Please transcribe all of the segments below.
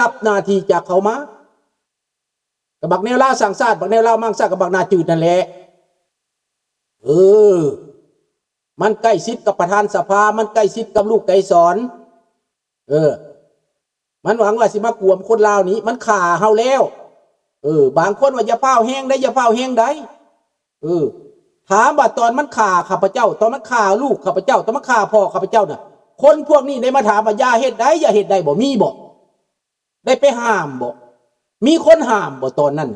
ຮັບໜ້າທີ່ຈາກເຂົາມາ. ກໍບັກແນວລາວສ້າງຊາດ ບັກແນວລາວມັ້ງຊາດ ກໍບັກໜ້າຈືດນັ້ນແຫຼະ. ເອີ ມັນໃກ້ຊິດກັບປະທານສະພາ ມັນໃກ້ຊິດກັບລູກໄກສອນ. ເອີ ມັນຫວັງວ່າຊິມາກວມຄົນລາວນີ້ ມັນຂ້າເຮົາແລ້ວ. ເອີ ບາງຄົນວ່າ ຢ່າຟ້າວແຮງໄດ໋ ຢ່າຟ້າວແຮງໄດ໋. ເອີ ຖາມວ່າຕອນມັນຂ້າຂ້າພະເຈົ້າ ຕອນມັນຂ້າລູກຂ້າພະເຈົ້າ ຕອນມັນຂ້າພໍ່ຂ້າພະເຈົ້ານະ ຄົນພວກນີ້ໄດ້ມາຖາມວ່າ ຢ່າເຮັດໄດ໋ ຢ່າເຮັດໄດ໋ບໍ່ ມີບໍ່? ໄດ້ໄປຫ້າມບໍ່? ມີຄົນຫ້າມບໍ່ຕອນນັ້ນ?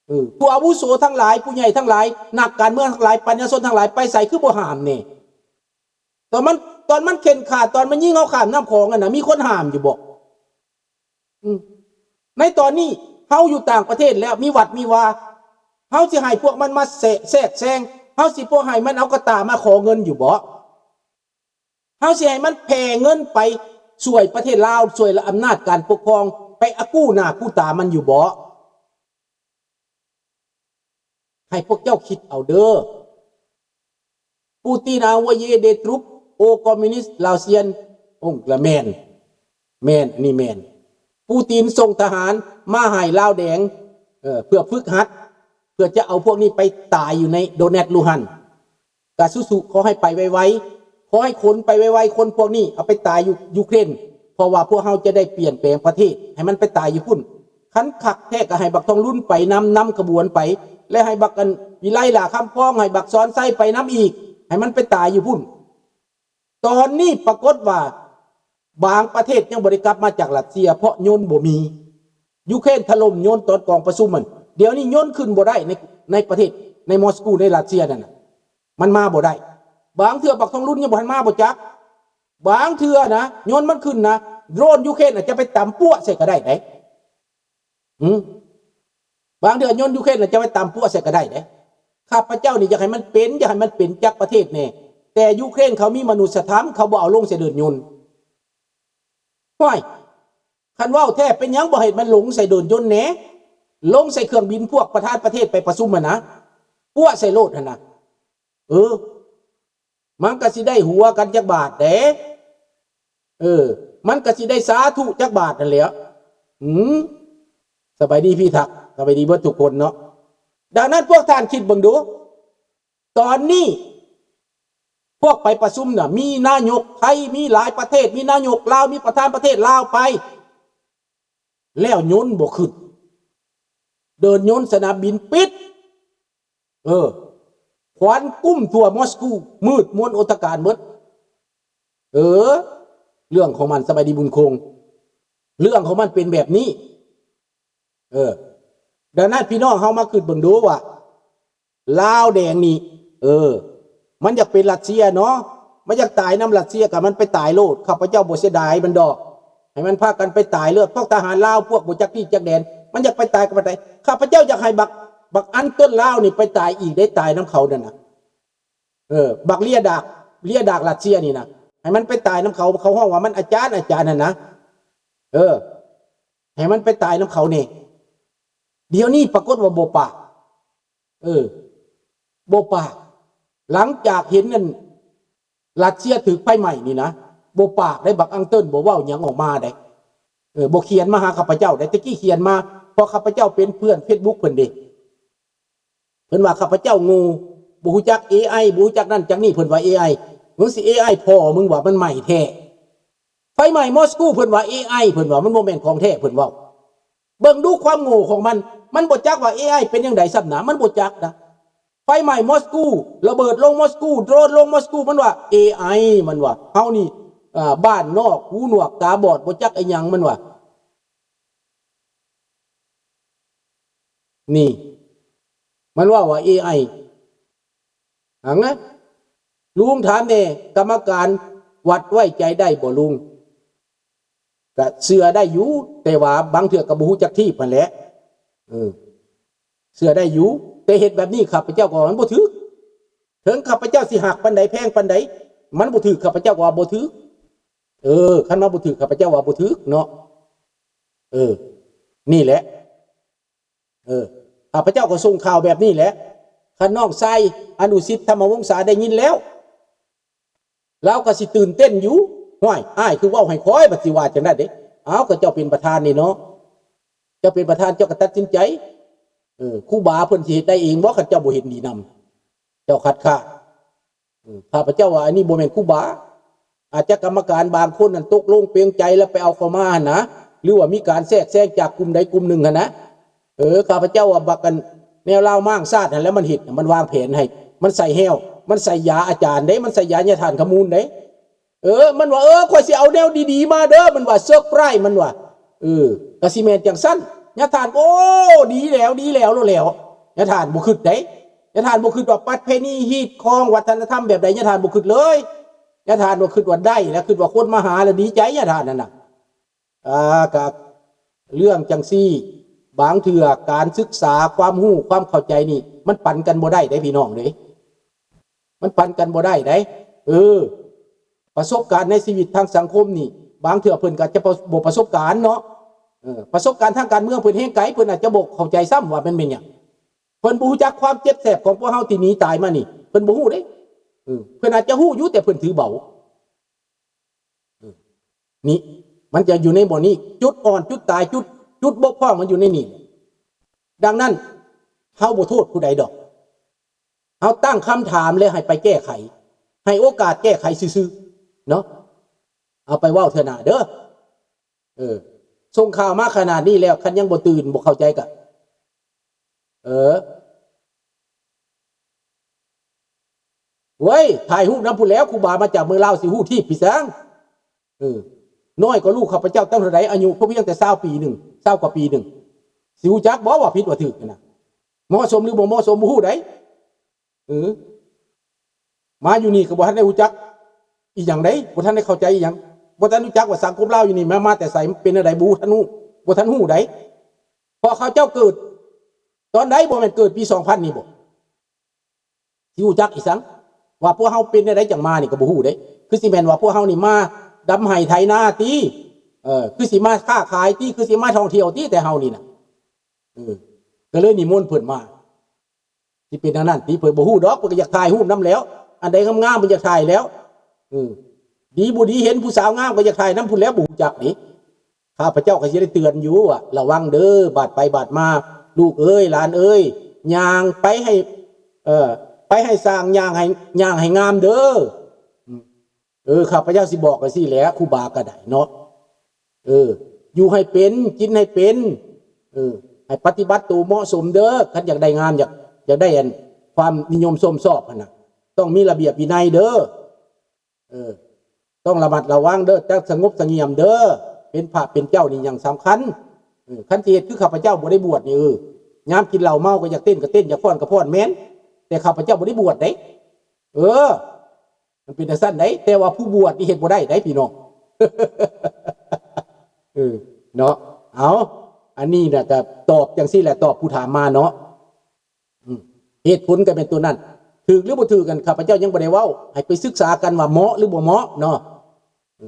ເອີ ຜູ້ອາວຸໂສທັງຫຼາຍ ຜູ້ໃຫຍ່ທັງຫຼາຍ ນັກການເມືອງທັງຫຼາຍ ປັນຍາຊົນທັງຫຼາຍ ໄປໃສຄືບໍ່ຫ້າມແດ່? ຕອນມັນ ຕອນມັນເຂັ່ນຂາດ ຕອນມັນຍິງເຮົາຂ້າມນ້ຳຂອງຫັ້ນນະ ມີຄົນຫ້າມຢູ່ບໍ່? ອືມ ໃນຕອນນີ້ເຮົາຢູ່ຕ່າງປະເທດແລ້ວ ມີວັດມີວາ ເຮົາຊິໃຫ້ພວກມັນມາແຊະ ແຊກແຊງ ເຮົາຊິບໍ່ໃຫ້ມັນເອົາກະຕ່າມາຂໍເງິນຢູ່ບໍ່? ເຮົາຊິໃຫ້ມັນແຜ່ເງິນໄປຊ່ວຍປະເທດລາວ ຊ່ວຍອຳນາດການປົກຄອງ ໄປອະກູ້ໜ້າກູ້ຕາມັນຢູ່ບໍ່? ໃຫ້ພວກເຈົ້າຄິດເອົາເດີ້. ປູຕິນ envoyé des troupes aux communistes laotiens. ໂອ້ ລະແມ່ນ ແມ່ນ ອັນນີ້ແມ່ນ. ປູຕິນສົ່ງທະຫານມາໃຫ້ລາວແດງ ເອີ ເພື່ອຝຶກຫັດ ເພື່ອຈະເອົາພວກນີ້ໄປຕາຍຢູ່ໃນໂດແນັດ ລູຮັນ. ກະສູ້ໆ ຂໍໃຫ້ໄປໄວໆ ຂໍໃຫ້ຂົນໄປໄວໆ ຄົນພວກນີ້ເອົາໄປຕາຍຢູ່ຢູເຄຣນ ເພາະວ່າພວກເຮົາຈະໄດ້ປ່ຽນແປງປະເທດ ໃຫ້ມັນໄປຕາຍຢູ່ພຸ້ນ. ຄັນຄັກແທ້ກໍໃຫ້ບັກທອງລຸນໄປນຳ ນຳຂະບວນໄປ ແລະ ໃຫ້ບັກ ອັນ ວິໄລຫຼ້າຄຳຟອງ ໃຫ້ບັກສອນໄຊໄປນຳອີກ ໃຫ້ມັນໄປຕາຍຢູ່ພຸ້ນ. ຕອນນີ້ປາກົດວ່າບາງປະເທດຍັງບໍ່ໄດ້ກັບມາຈາກຣັດເຊຍ ເພາະຍົນບໍ່ມີ. ຢູເຄຣນຖະຫຼົ່ມຍົນຕອນກອງປະຊຸມຫັ້ນ ດຽວນີ້ຍົນຂຶ້ນບໍ່ໄດ້ໃນ ໃນປະເທດ ໃນມອສກູ ໃນຣັດເຊຍນັ້ນນະ ມັນມາບໍ່ໄດ້. ບາງເທື່ອບັກທອງລຸນຍັງບໍ່ທັນມາບໍ່ຈັກ. ບາງເທື່ອນະ ຍົນມັນຂຶ້ນນະ ໂດຣນຢູເຄຣນອາດຈະໄປຕຳປົວະໃສ່ກໍໄດ້ເດ້. ຫືມ ບາງເທື່ອຍົນຢູເຄຣນອາດຈະໄປຕຳປົວະໃສ່ກໍໄດ້ເດ້. ຂ້າພະເຈົ້ານີ້ຢາກໃຫ້ມັນເປັນ ຢາກໃຫ້ມັນເປັນຈັກປະເທດແດ່ ແຕ່ຢູເຄຣນເຂົາມີມະນຸດສະທຳ ເຂົາບໍ່ເອົາລົງໃສ່ເດີ່ນຍົນ. ຫ້ວຍ ຄັນເວົ້າແທ້ ເປັນຫຍັງບໍ່ໃຫ້ມັນລົງໃສ່ເດີ່ນຍົນແດ່? ລົງໃສ່ເຄື່ອງບິນພວກປະທານປະເທດໄປປະຊຸມຫັ້ນນະ ປົວະໃສ່ໂລດຫັ້ນນະ. ເອີ ມັນກະຊິໄດ້ຫົວກັນຈັກບາດເດ້. ເອີ ມັນກະຊິໄດ້ສາທຸຈັກບາດນັ້ນແຫຼະ. ອືມ ສະບາຍດີພີ່ທັກ ສະບາຍດີເບິດທຸກຄົນເນາະ. ດັ່ງນັ້ນພວກທ່ານຄິດເບິ່ງດູ ຕອນນີ້ພວກໄປປະຊຸມນະ ມີນາຍົກໄທ ມີຫຼາຍປະເທດ ມີນາຍົກລາວ ມີປະທານປະເທດລາວໄປ ແລ້ວຍົນບໍ່ຂຶ້ນ ເດີ່ນຍົນສະໜາມບິນປິດ. ເອີ ຄວັນກຸ້ມທົ່ວມອສກູ ມືດມົນອົນຕະການເບິດ. ເອີ ເລື່ອງຂອງມັນ ສະບາຍດີບຸນຄົງ ເລື່ອງຂອງມັນເປັນແບບນີ້. ເອີ ດັ່ງນັ້ນພີ່ນ້ອງເຮົາມາຄິດເບິ່ງດູວ່າ ລາວແດງນີ້ ເອີ ມັນຢາກເປັນຣັດເຊຍເນາະ ມັນຢາກຕາຍນຳຣັດເຊຍ ກໍມັນໄປຕາຍໂລດ. ຂ້າພະເຈົ້າບໍ່ເສຍດາຍມັນດອກ ໃຫ້ມັນພາກັນໄປຕາຍເລີດ. ພວກທະຫານລາວ ພວກບໍ່ຈັກທີ່ຈັກແດນ ມັນຢາກໄປຕາຍກັບປານໃດ. ຂ້າພະເຈົ້າຢາກໃຫ້ບັກ ບັກອັນເຕີນລາວນີ້ໄປຕາຍອີກໄດ້ ຕາຍນຳເຂົານັ້ນນະ. ເອີ ບັກເລຍດາກ ເລຍດາກຣັດເຊຍນີ້ນະ ໃຫ້ມັນໄປຕາຍນຳເຂົາ ເຂົາຮ້ອງວ່າມັນອາຈານ ອາຈານຫັ້ນນະ. ເອີ ໃຫ້ມັນໄປຕາຍນຳເຂົາແດ່. ດຽວນີ້ປາກົດວ່າບໍ່ປາກ ເອີ ບໍ່ປາກ. ຫຼັງຈາກເຫັນນັ້ນ ຣັດເຊຍຖືກໄຟໄໝ້ນີ້ນະ ບໍ່ປາກໄດ້ ບັກອັງເຕີນບໍ່ເວົ້າຫຍັງອອກມາໄດ້. ເອີ ບໍ່ຂຽນມາຫາຂ້າພະເຈົ້າໄດ້. ແຕ່ກີ້ຂຽນມາ ເພາະຂ້າພະເຈົ້າເປັນເພື່ອນເຟສບຸກເພິ່ນເດ້. ເພິ່ນວ່າຂ້າພະເຈົ້າໂງ່ ບໍ່ຮູ້ຈັກເອໄອ ບໍ່ຮູ້ຈັກນັ້ນຈັກນີ້. ເພິ່ນວ່າເອໄອ ມຶງຊິເອໄອພໍ່ມຶງວ່າ ມັນໄໝ້ແທ້. ໄຟໄໝ້ມອສກູ ເພິ່ນວ່າເອໄອ ເພິ່ນວ່າມັນບໍ່ແມ່ນຂອງແທ້ ເພິ່ນເວົ້າ. ເບິ່ງດູຄວາມໂງ່ຂອງມັນ ມັນບໍ່ຈັກວ່າເອໄອເປັນຈັ່ງໃດຊ້ຳນະ ມັນບໍ່ຈັກນະ. ໄຟໄໝ້ມອສກູ ລະເບີດລົງມອສກູ ໂດຣນລົງມອສກູ ມັນວ່າເອໄອ ມັນວ່າເຮົານີ້ ເອີ ບ້ານນອກ ຫູໜວກຕາບອດ ບໍ່ຈັກອີຫຍັງ ມັນວ່າ. ນີ້ ມັນເວົ້າວ່າເອໄອ. ຫາງນະ ລຸງຖາມແດ່ ກຳມະການວັດໄວ້ໃຈໄດ້ບໍ່ລຸງ? ກະເຊື່ອໄດ້ຢູ່ ແຕ່ວ່າບາງເທື່ອກໍບໍ່ຮູ້ຈັກທີບຫັ້ນແຫຼະ. ເອີ ເຊື່ອໄດ້ຢູ່ ແຕ່ເຮັດແບບນີ້ຂ້າພະເຈົ້າກໍວ່າມັນບໍ່ຖືກ. ເຖິງຂ້າພະເຈົ້າຊິຮັກປານໃດ ແພງປານໃດ ມັນບໍ່ຖືກ ຂ້າພະເຈົ້າກໍວ່າບໍ່ຖືກ. ເອີ ຄັນວ່າບໍ່ຖືກ ຂ້າພະເຈົ້າວ່າບໍ່ຖືກເນາະ. ເອີ ນີ້ແຫຼະ. ເອີ ຂ້າພະເຈົ້າກໍສົ່ງຂ່າວແບບນີ້ແຫຼະ. ຄັນນ້ອງຊາຍອະນຸສິດ ທຳມະວົງສາ ໄດ້ຍິນແລ້ວ ລາວກໍຊິຕື່ນເຕັ້ນຢູ່. ຫ້ວຍ ອ້າຍຄືເວົ້າໃຫ້ຂ້ອຍ ບັດຊິວ່າຈັ່ງໃດເດ້? ອ້າວ ກໍເຈົ້າເປັນປະທານນີ້ເນາະ ເຈົ້າເປັນປະທານ ເຈົ້າກໍຕັດສິນໃຈ. ເອີ ຄູບາເພິ່ນຊິເຮັດໄດ້ເອງບໍ່ ຄັນເຈົ້າບໍ່ເຫັນດີນຳ ເຈົ້າຄັດຄ້ານ. ເອີ ຂ້າພະເຈົ້າວ່າອັນນີ້ບໍ່ແມ່ນຄູບາ ອາດຈະກຳມະການບາງຄົນນັ້ນຕົກລົງເປັງໃຈແລ້ວໄປເອົາເຂົ້າມາຫັ້ນນະ ຫຼືວ່າມີການແຊກແຊງຈາກກຸ່ມໃດກຸ່ມໜຶ່ງຫັ້ນນະ. ເອີ ຂ້າພະເຈົ້າວ່າບັກອັນແນວລາວມ້າງຊາດຫັ້ນແຫຼະ ມັນເຮັດ ມັນວາງແຜນໃຫ້ ມັນໃສ່ແຮ້ວ ມັນໃສ່ຢາອາຈານເດ້ ມັນໃສ່ຢາຍາທ່ານຂະມູນເດ້. ເອີ ມັນວ່າ ເອີ ຂ້ອຍຊິເອົາແນວດີໆມາເດີ ມັນວ່າ ເຊີບໄພຣ ມັນວ່າ. ເອີ ກະຊິແມ່ນຈັ່ງຊັ້ນ ຍາທ່ານ ໂອ້ ດີແລ້ວ ດີແລ້ວໂລດແລ້ວ. ຍາທ່ານບໍ່ຄິດໃດ ຍາທ່ານບໍ່ຄິດວ່າປະເພນີຮີດຄອງວັດທະນະທຳແບບໃດ ຍາທ່ານບໍ່ຄິດເລີຍ. ຍາທ່ານບໍ່ຄິດວ່າໄດ້ ແລະ ຄິດວ່າຄົນມາຫາແລ້ວດີໃຈ ຍາທ່ານນັ້ນນະ. ອ່າ ກະເລື່ອງຈັ່ງຊີ້ ບາງເທື່ອການສຶກສາ ຄວາມຮູ້ ຄວາມເຂົ້າໃຈນີ້ ມັນປັນກັນບໍ່ໄດ້ເດ້ພີ່ນ້ອງເດ້ ມັນປັນກັນບໍ່ໄດ້ເດ້. ເອີ ປະສົບການໃນຊີວິດທາງສັງຄົມນີ້ ບາງເທື່ອເພິ່ນກໍອາດຈະບໍ່ ບໍ່ປະສົບການເນາະ. ເອີ ປະສົບການທາງການເມືອງເພິ່ນແຮງໄກ ເພິ່ນອາດຈະບໍ່ເຂົ້າໃຈຊ້ຳວ່າມັນແມ່ນຫຍັງ. ເພິ່ນບໍ່ຮູ້ຈັກຄວາມເຈັບແສບຂອງພວກເຮົາທີ່ໜີຕາຍມານີ້ ເພິ່ນບໍ່ຮູ້ເດ້. ເອີ ເພິ່ນອາດຈະຮູ້ຢູ່ ແຕ່ເພິ່ນຖືເບົາ. ເອີ ນີ້ ມັນຈະຢູ່ໃນບ່ອນນີ້ ຈຸດອ່ອນ ຈຸດຕາຍ ຈຸດ ຈຸດບົກຜ່ອງມັນຢູ່ໃນນີ້. ດັ່ງນັ້ນ ເຮົາບໍ່ໂທດຜູ້ໃດດອກ ເຮົາຕັ້ງຄຳຖາມ ແລະ ໃຫ້ໄປແກ້ໄຂ ໃຫ້ໂອກາດແກ້ໄຂຊື່ໆເນາະ. ເອົາໄປເວົ້າເທື່ອໜ້າເດີ. ເອີ ສົ່ງຂ່າວມາຂະໜາດນີ້ແລ້ວ ຄັນຍັງບໍ່ຕື່ນ ບໍ່ເຂົ້າໃຈກະ ເອີ ເວີຍ ຖ່າຍຮູບນຳພຸ້ນແລ້ວ ຄູບາມາຈາກເມືອງລາວ ຊິຮູ້ທີບໄປຫຍັງ? ເອີ ນ້ອຍກວ່າລູກຂ້າພະເຈົ້າຕັ້ງເທົ່າໃດ ອາຍຸພຽງແຕ່ຊາວປີໜຶ່ງ ຊາວກວ່າປີໜຶ່ງ ຊິຮູ້ຈັກບໍ່ວ່າຜິດວ່າຖືກຫັ້ນນະ? ເໝາະສົມຫຼືບໍ່ເໝາະສົມບໍ່ຮູ້ໃດ. ເອີ ມາຢູ່ນີ້ກໍບໍ່ທັນໄດ້ຮູ້ຈັກອີ່ຫຍັງໃດ ບໍ່ທັນໄດ້ເຂົ້າໃຈອີ່ຫຍັງ ບໍ່ທັນຮູ້ຈັກວ່າສັງຄົມລາວຢູ່ນີ້ ມາ ມາແຕ່ໃສ ເປັນແນວໃດ ບໍ່ທັນຮູ້ ບໍ່ທັນຮູ້ໃດ. ເພາະເຂົາເຈົ້າເກີດຕອນໃດ ບໍ່ແມ່ນເກີດປີສອງພັນນີ້ບໍ? ຊິຮູ້ຈັກອີ່ຫຍັງວ່າພວກເຮົາເປັນແນວໃດຈັ່ງມານີ້ກໍບໍ່ຮູ້ເດ້. ຄືຊິແມ່ນວ່າພວກເຮົານີ້ມາດຳໄຮ່ໄຖນາຕິ? ເອີ ຄືຊິມາຄ້າຂາຍຕິ? ຄືຊິມາທ່ອງທ່ຽວຕິ? ແຕ່ເຮົານີ້ນະ ເອີ ກໍເລີຍນິມົນເພິ່ນມາ. ຊິເປັນແນວນັ້ນຕິ? ເພິ່ນບໍ່ຮູ້ດອກ ເພິ່ນກໍຢາກຖ່າຍຮູບນຳແຫຼ້ວ ອັນໃດງາມໆເພິ່ນຢາກຖ່າຍແຫຼ້ວ. ເອີ ດີບໍ່ດີເຫັນຜູ້ສາວງາມກໍຢາກຖ່າຍນຳພຸ້ນແຫຼ້ວ ບໍ່ຮູ້ຈັກເດ້. ຂ້າພະເຈົ້າກໍຊິໄດ້ເຕືອນຢູ່ວ່າ ລະວັງເດີ ບາດໄປບາດມາ ລູກເອີຍ ຫຼານເອີຍ ຍ່າງໄປໃຫ້ ເອີ ໄປໃຫ້ສ້າງ ຍ່າງໃຫ້ ຍ່າງໃຫ້ງາມເດີ. ເອີ ຂ້າພະເຈົ້າຊິບອກຈັ່ງຊີ້ແຫຼະ ຄູບາກໍໄດ້ເນາະ. ເອີ ຢູ່ໃຫ້ເປັນ ກິນໃຫ້ເປັນ ເອີ ໃຫ້ປະຕິບັດໂຕເໝາະສົມເດີ. ຄັນຢາກໄດ້ງາມ ຢາກ ຢາກໄດ້ອັນຄວາມນິຍົມຊົມຊອບຫັ້ນນະ ຕ້ອງມີລະບຽບວິໄນເດີ. ເອີ ຕ້ອງລະມັດລະວັງເດີ ຕ້ອງສະຫງົບສະຫງຽມເດີ ເປັນພະເປັນເຈົ້ານີ້ຢ່າງສຳຄັນ. ເອີ ຄັນຊິເຮັດຄືຂ້າພະເຈົ້າບໍ່ໄດ້ບວດນີ້ ເອີ ຍາມກິນເຫຼົ້າເມົາກໍຢາກເຕັ້ນກໍເຕັ້ນ ຢາກຟ້ອນກໍຟ້ອນ ແມ່ນ ແຕ່ຂ້າພະເຈົ້າບໍ່ໄດ້ບວດເດ້. ເອີ ມັນເປັນຈັ່ງຊັ້ນໃດ ແຕ່ວ່າຜູ້ບວດນີ້ເຮັດບໍ່ໄດ້ໃດພີ່ນ້ອງ. ເອີ ເນາະ ເອົາ ອັນນີ້ນະ ກໍຕອບຈັ່ງຊີ້ແຫຼະ ຕອບຜູ້ຖາມມາເນາະ. ອືມ ເຫດຜົນກໍແມ່ນຕົວນັ້ນ ຖືກຫຼືບໍ່ຖືກ ອັນຂ້າພະເຈົ້າຍັງບໍ່ໄດ້ເວົ້າ ໃຫ້ໄປສຶກສາກັນວ່າເໝາະຫຼືບໍ່ເໝາະເນາະ. ເອີ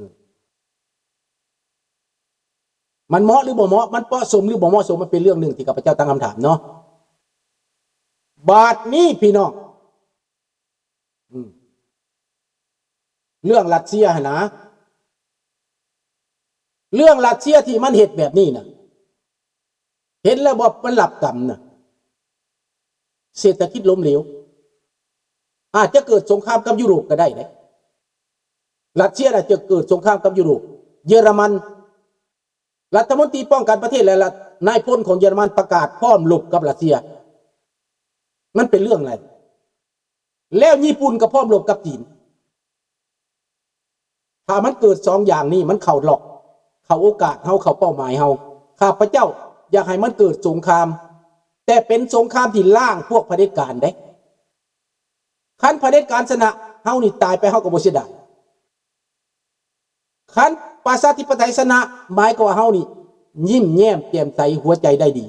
ມັນເໝາະຫຼືບໍ່ເໝາະ ມັນເໝາະສົມຫຼືບໍ່ເໝາະສົມ ມັນເປັນເລື່ອງໜຶ່ງທີ່ຂ້າພະເຈົ້າຕັ້ງຄຳຖາມເນາະ. ບາດນີ້ພີ່ນ້ອງ ອືມ ເລື່ອງຣັດເຊຍຫັ້ນນະ ເລື່ອງຣັດເຊຍທີ່ມັນເຮັດແບບນີ້ນະ ເຫັນແລ້ວບໍ່ ມັນລັບກຳນະ ເສດຖະກິດລົ້ມເຫຼວ ອາດຈະເກີດສົງຄາມກັບຢູໂຣບກໍໄດ້ເດ້. ຣັດເຊຍອາດຈະເກີດສົງຄາມກັບຢູໂຣບ ເຢຍລະມັນ ລັດຖະມົນຕີປ້ອງກັນປະເທດ ແລະ ນາຍພົນຂອງເຢຍລະມັນປະກາດພ້ອມລົບກັບຣັດເຊຍ. ມັນເປັນເລື່ອງໃດ? ແລ້ວຍີ່ປຸ່ນກໍພ້ອມລົບກັບຈີນ. ຖ້າມັນເກີດສອງຢ່າງນີ້ ມັນເຂົ້າລັອກ ເຂົ້າໂອກາດເຮົາ ເຂົ້າເປົ້າໝາຍເຮົາ. ຂ້າພະເຈົ້າຢາກໃຫ້ມັນເກີດສົງຄາມ ແຕ່ເປັນສົງຄາມທີ່ລ້າງພວກຜະເດັດການເດ້. ຄັນຜະເດັດການຊະນະ ເຮົານີ້ຕາຍໄປເຮົາກໍບໍ່ເສຍດາຍ. ຄັນປະຊາທິປະໄຕຊະນະ ໝາຍຄວາມວ່າເຮົານີ້ຍິ້ມແຍ້ມແຈ່ມໃສ ຫົວໃຈໄດ້ດີ.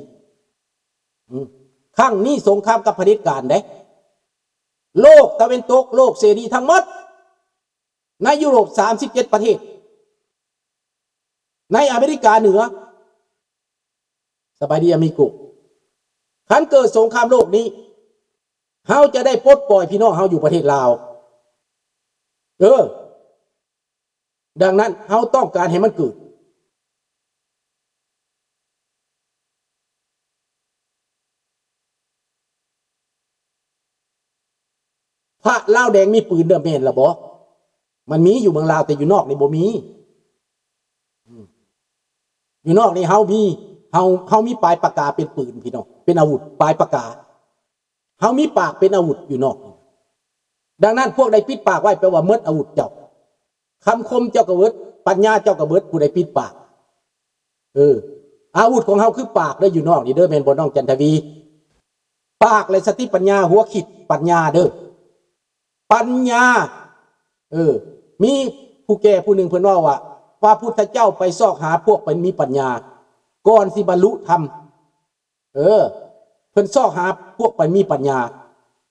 ອືມ ຄັ້ງນີ້ສົງຄາມກັບຜະເດັດການເດ້. ໂລກຕາເວັນຕົກ ໂລກເສລີທັງໝົດ ໃນຢູໂຣບສາມສິບເຈັດປະເທດ ໃນອາເມລິກາເໜືອ ສະບາຍດີອາມິໂກ ຄັນເກີດສົງຄາມໂລກນີ້ ເຮົາຈະໄດ້ປົດປ່ອຍພີ່ນ້ອງເຮົາຢູ່ປະເທດລາວ. ເອີ ດັ່ງນັ້ນເຮົາຕ້ອງການໃຫ້ມັນເກີດ. ພະລາວແດງມີປືນເດີ ແມ່ນລະບໍ່? ມັນມີຢູ່ເມືອງລາວ ແຕ່ຢູ່ນອກນີ້ບໍ່ມີ. ອືມ ຢູ່ນອກນີ້ເຮົາມີ ເຮົາ ເຮົາມີປາຍປາກາເປັນປືນ ພີ່ນ້ອງ ເປັນອາວຸດ ປາຍປາກາ. ເຮົາມີປາກເປັນອາວຸດຢູ່ນອກ. ດັ່ງນັ້ນ ພວກໃດປິດປາກໄວ້ ແປວ່າໝົດອາວຸດເຈົ້າ. ຄຳຄົມເຈົ້າກໍເບິດ, ປັນຍາເຈົ້າກໍເບິດ, ຜູ້ໃດປິດປາກ. ເອີ ອາວຸດຂອງເຮົາຄືປາກເດີ ຢູ່ນອກນີ້ເດີ ແມ່ນບໍ່ ນ້ອງຈັນທະວີ? ປາກ ແລະ ສະຕິປັນຍາ, ຫົວຄິດປັນຍາເດີ. ປັນຍາ. ເອີ ມີຜູ້ແກ່ຜູ້ໜຶ່ງເພິ່ນເວົ້າວ່າ ພະພຸດທະເຈົ້າໄປຊອກຫາພວກໄປມີປັນຍາ ກ່ອນຊິບັນລຸທຳ. ເອີ ເພິ່ນຊອກຫາພວກໄປມີປັນຍາ.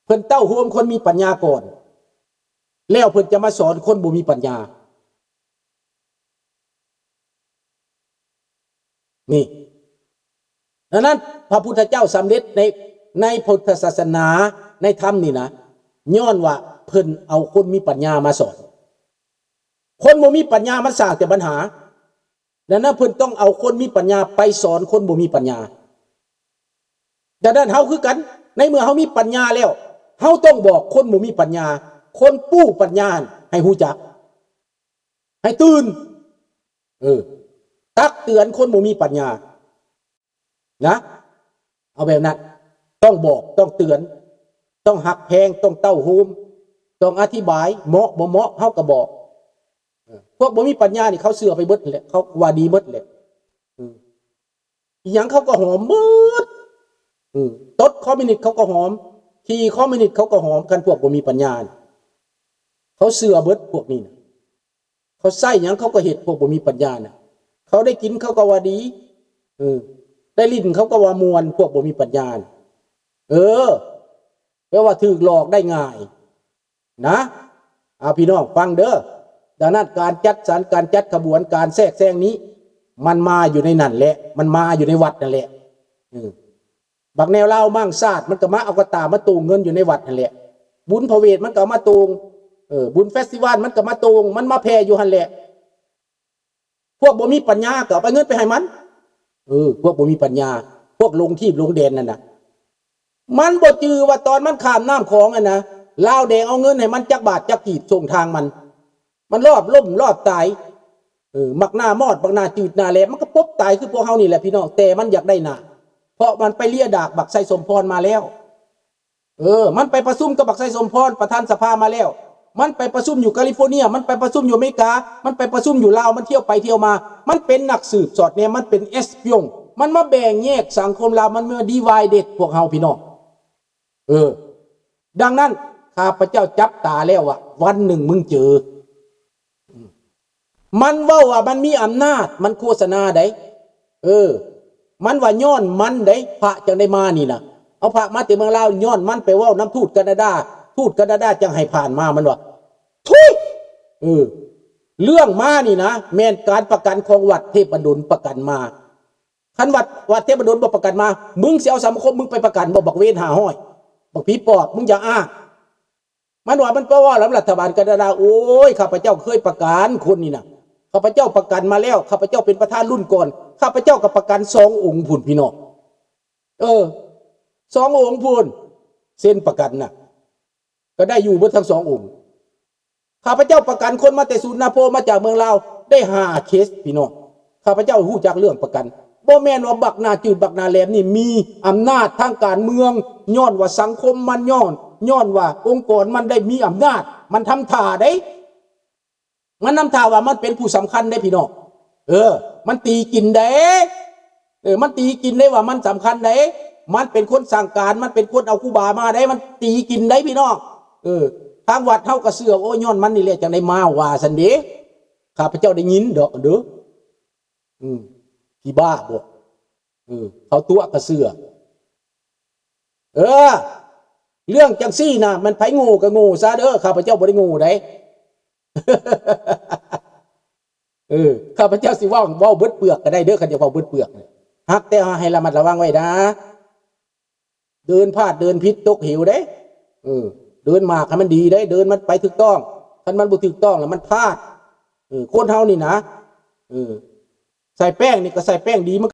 ເພິ່ນເຕົ້າໂຮມຄົນມີປັນຍາກ່ອນ ແລ້ວເພິ່ນຈະມາສອນຄົນບໍ່ມີປັນຍາ. ນີ້ ດັ່ງນັ້ນ ພະພຸດທະເຈົ້າສຳເລັດໃນ ໃນພຸດທະສາສະໜາ ໃນທຳນີ້ນະ ຍ້ອນວ່າເພິ່ນເອົາຄົນມີປັນຍາມາສອນ. ຄົນບໍ່ມີປັນຍາມັນສ້າງແຕ່ບັນຫາ. ດັ່ງນັ້ນ ເພິ່ນຕ້ອງເອົາຄົນມີປັນຍາໄປສອນຄົນບໍ່ມີປັນຍາ. ດັ່ງນັ້ນ ເຮົາຄືກັນ, ໃນເມື່ອເຮົາມີປັນຍາແລ້ວ ເຮົາຕ້ອງບອກຄົນບໍ່ມີປັນຍາ, ຄົນປູ້ປັນຍາຫັ້ນໃຫ້ຮູ້ຈັກ, ໃຫ້ຕື່ນ, ເອີ ຕັກເຕືອນຄົນບໍ່ມີປັນຍານະ. ເອົາແບບນັ້ນ, ຕ້ອງບອກ, ຕ້ອງເຕືອນ, ຕ້ອງຮັກແພງ, ຕ້ອງເຕົ້າໂຮມ, ຕ້ອງອະທິບາຍ, ເໝາະບໍ່ເໝາະ ເຮົາກໍບອກ. ເອີ ພວກບໍ່ມີປັນຍານີ້ ເຂົາເຊື່ອໄປເບິດແຫຼະ, ເຂົາວ່າດີເບິດແຫຼະ. ເອີ ອີຫຍັງເຂົາກໍຫອມເບິດ. ເອີ ຕົດຄອມມິວນິດເຂົາກໍຫອມ, ຂີ້ຄອມມິວນິດເຂົາກໍຫອມ, ຄັນພວກບໍ່ມີປັນຍານີ້ ເຂົາເຊື່ອເບິດພວກນີ້ນະ. ເຂົາໃຊ້ຫຍັງເຂົາກໍເຮັດ, ພວກບໍ່ມີປັນຍານະ. ເຂົາໄດ້ກິນເຂົາກໍວ່າດີ, ເອີ ໄດ້ຫຼິ້ນເຂົາກໍວ່າມ່ວນ, ພວກບໍ່ມີປັນຍານະ. ເອີ ແປວ່າຖືກຫຼອກໄດ້ງ່າຍນະ. ເອົາ ພີ່ນ້ອງຟັງເດີ. ດັ່ງນັ້ນ ການຈັດສັນ, ການຈັດຂະບວນ, ການແຊກແຊງນີ້ ມັນມາຢູ່ໃນນັ້ນແຫຼະ, ມັນມາຢູ່ໃນວັດນັ້ນແຫຼະ. ເອີ ບັກແນວລາວມັ້ງຊາດ ມັນກໍມາເອົາກະຕ່າມາໂຕງເງິນຢູ່ໃນວັດຫັ້ນແຫຼະ. ບຸນພະເວດມັນກໍເອົາມາໂຕງ, ເອີ ບຸນເຟສຕິວັນມັນກໍມາໂຕງ, ມັນມາແຜ່ຢູ່ຫັ້ນແຫຼະ. ພວກບໍ່ມີປັນຍາກໍເອົາໄປເງິນໄປໃຫ້ມັນ. ເອີ ພວກບໍ່ມີປັນຍາ, ພວກຫຼົງທີບຫຼົງແດນນັ້ນນະ, ມັນບໍ່ຈື່ວ່າຕອນມັນຂ້າມນ້ຳຂອງຫັ້ນນະ, ລາວແດງເອົາເງິນໃຫ້ມັນຈັກບາດຈັກກີບສົ່ງທາງມັນ. ມັນລອບລົ້ມລອບຕາຍ. ເອີ ບັກໜ້າມອດ ບັກໜ້າຈືດໜ້າແຫຼມ ມັນກໍປົບຕາຍຄືພວກເຮົານີ້ແຫຼະ ພີ່ນ້ອງ, ແຕ່ມັນຢາກໄດ້ໜ້າ ເພາະມັນໄປເລຍດາກບັກໄຊສົມພອນມາແລ້ວ. ເອີ ມັນໄປປະຊຸມກັບບັກໄຊສົມພອນ ປະທານສະພາມາແລ້ວ. ມັນໄປປະຊຸມຢູ່ກາລິຟໍເນຍ, ມັນໄປປະຊຸມຢູ່ອາເມລິກາ, ມັນໄປປະຊຸມຢູ່ລາວ, ມັນທ່ຽວໄປທ່ຽວມາ. ມັນເປັນນັກສືບສອດແນມ, ມັນເປັນເອັສປິອງ, ມັນມາແບ່ງແຍກສັງຄົມລາວ, ມັນມາດີວາຍເດັດພວກເຮົາ ພີ່ນ້ອງ. ເອີ ດັ່ງນັ້ນ ຂ້າພະເຈົ້າຈັບຕາແລ້ວວ່າ ວັນໜຶ່ງມຶງເຈີ. ມັນເວົ້າວ່າມັນມີອຳນາດ, ມັນໂຄສະນາໃດ໋. ເອີ ມັນວ່າຍ້ອນມັນໃດ໋ ພະຈັ່ງໄດ້ມານີ້ນະ. ເອົາພະມາແຕ່ເມືອງລາວ, ຍ້ອນມັນໄປເວົ້ານຳທູດການາດາ, ທູດການາດາຈັ່ງໃຫ້ຜ່ານມາ, ມັນວ່າ ທຸຍ! ເອີ ເລື່ອງມານີ້ນະ ແມ່ນການປະກັນຂອງວັດເທບບັນດົນປະກັນມາ. ຄັນວັດ ວັດເທບບັນດົນບໍ່ປະກັນມາ, ມຶງຊິເອົາສັງຄົມມຶງໄປປະກັນບໍ່? ບັກເວນຫ້າຮ້ອຍ ບັກຜີປອບ, ມຶງຢ່າອ້າງ. ມັນວ່າມັນໄປເວົ້ານຳລັດຖະບານການາດາ. ໂອ້ຍ ຂ້າພະເຈົ້າເຄີຍປະກັນຄົນນີ້ນະ, ຂ້າພະເຈົ້າປະກັນມາແລ້ວ, ຂ້າພະເຈົ້າເປັນປະທານລຸ້ນກ່ອນ, ຂ້າພະເຈົ້າກໍປະກັນສອງອົງພຸ້ນ ພີ່ນ້ອງ. ເອີ ສອງອົງພຸ້ນ ເຊັນປະກັນນະ. ກໍໄດ້ຢູ່ເບິດທັງສອງອົງ. ຂ້າພະເຈົ້າປະກັນຄົນມາແຕ່ສູນນາໂພ ມາຈາກເມືອງລາວ ໄດ້ຫ້າເຄສ ພີ່ນ້ອງ. ຂ້າພະເຈົ້າຮູ້ຈັກເລື່ອງປະກັນ. ບໍ່ແມ່ນວ່າບັກໜ້າຈືດບັກໜ້າແຫຼມນີ້ມີອຳນາດທາງການເມືອງ, ຍ້ອນວ່າສັງຄົມມັນ, ຍ້ອນ ຍ້ອນວ່າອົງກອນມັນໄດ້ມີອຳນາດ. ມັນທຳທ່າເດ້. ມັນນຳທ່າວ່າມັນເປັນຜູ້ສຳຄັນເດ້ ພີ່ນ້ອງ. ເອີ ມັນຕີກິນເດ້. ເອີ ມັນຕີກິນເດ້ວ່າມັນສຳຄັນເດ້. ມັນເປັນຄົນສັ່ງການ, ມັນເປັນຄົນເອົາຄູບາມາເດ້. ມັນຕີກິນເດ້ ພີ່ນ້ອງ. ເອີ ທາງວັດເຮົາກໍເຊື່ອ, ໂອ້ຍ ຍ້ອນມັນນີ້ແຫຼະ ຈັ່ງໄດ້ມາ ວ່າຊັ້ນເດ້. ຂ້າພະເຈົ້າໄດ້ຍິນດອກເດີ. ອືມ ຜີບ້າບໍ? ເອີ ເຂົາຕົວະກໍເຊື່ອ. ເອີ ເລື່ອງຈັ່ງຊີ້ນະ ມັນໃຜໂງ່ກໍໂງ່ຊະເດີ. ຂ້າພະເຈົ້າບໍ່ໄດ້ໂງ່ໃດ. ເອີ ຂ້າພະເຈົ້າຊິເວົ້າ ເວົ້າເບິດເປືອກກໍໄດ້ເດີ, ຄັນຈະເວົ້າເບິດເປືອກ. ຫາກແຕ່ໃຫ້ລະມັດລະວັງໄວ້ນະ. ເດີນພາດເດີນຜິດຕົກເຫວເດ້. ເອີ ເດີນໝາກໃຫ້ມັນດີເດ້, ເດີນມັນໄປຖືກຕ້ອງ. ຄັນມັນບໍ່ຖືກຕ້ອງແລ້ວມັນພາດ. ເອີ ຄົນເຮົານີ້ນະ. ເອີ ໃສ່ແປ້ງນີ້ກໍໃສ່ແປ້ງດີ, ມັນ